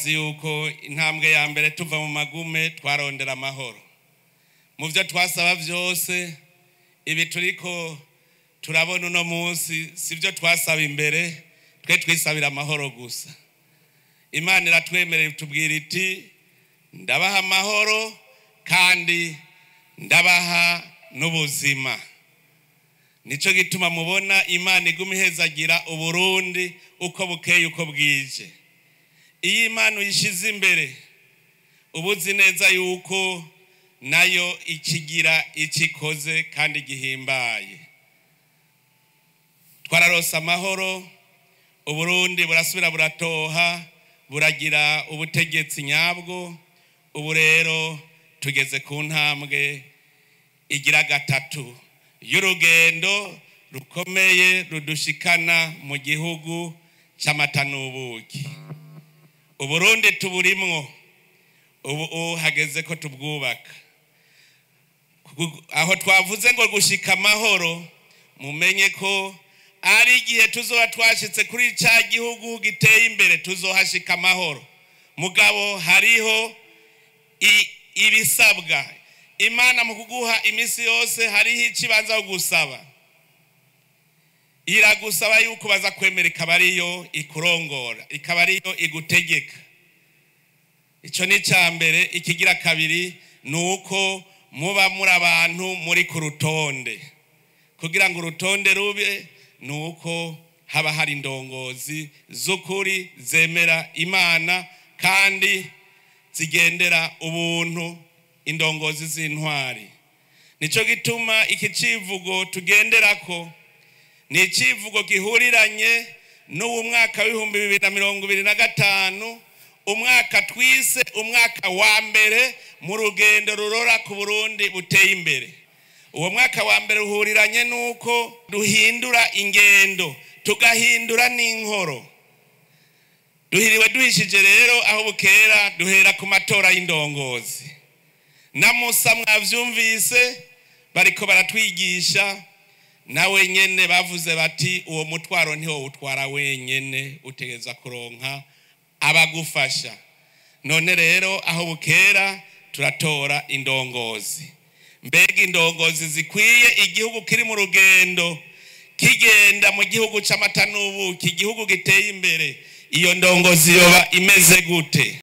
Murazi yuko intambwe ya mbere tuva mu magume twarondera amahoro. Mu byo twasaba byose, ibi turiko turabona uno munsi si byo twasaba imbere, twe twisabira amahoro gusa. Imana iratwemerera, itubwira iti: "Ndabaha amahoro kandi ndabaha n'ubuzima." Nico gituma mubona Imana iguma ihezagira Uburundi uko bukeye uko bwije. Iyo Imana uyishize imbere, uba uzi neza yuko nayo ikigira icyo ikoze kandi gihimbaye. Twararose amahoro, Uburundi burasubira buratoha, buragira ubutegetsi nyabwo. Ubu rero tugeze ku ntambwe igira gatatu y'urugendo rukomeye rudushikana mu gihugu c'amata n'ubuki. Uburundi tuburimwo ubu, hageze ko tubwubaka. Aho twavuze ngo gushika amahoro, mumenye ko ari igihe tuzoba twashitse kuri ca gihugu giteye imbere, tuzohashika amahoro. Mugabo hariho ibisabwa. Imana mu kuguha iminsi yose hariho ikibanza gusaba, iragusaba yuko baza kwemera ikaba ariyo ikurongora, ikaba ariyo igutegeka. Icyo ni icya mbere. Ikigira kabiri ni uko muba muri abantu muri ku rutonde. Kugira ngo urutonde rube, ni uko haba hari indongozi z'ukuri zemera Imana kandi zigendera ubuntu, indongozi z'intwari. Nicyo gituma iki civugo tugenderako ni icivugo gihuriranye n'uwu mwaka w'2025, umwaka twise umwaka wa mbere mu rugendo rurora ku Burundi buteye imbere. Uwo mwaka wa mbere uhuriranye n'uko duhindura ingendo, tugahindura n'inkoro. Duhiriwe duhishije rero, aho bukera duhera ku matora y'indongozi. Na Musa mwavyumvise bariko baratwigisha, nawe nyene bavuze bati: "Uwo mutwaro ntiwo utwara wenyene, utegereza kuronka abagufasha." None rero aho bukera turatora indongozi. Mbega indongozi zikwiye igihugu kiri mu rugendo kigenda mu gihugu c'amata n'ubuki, igihugu giteye imbere, iyo ndongozi yoba imeze gute?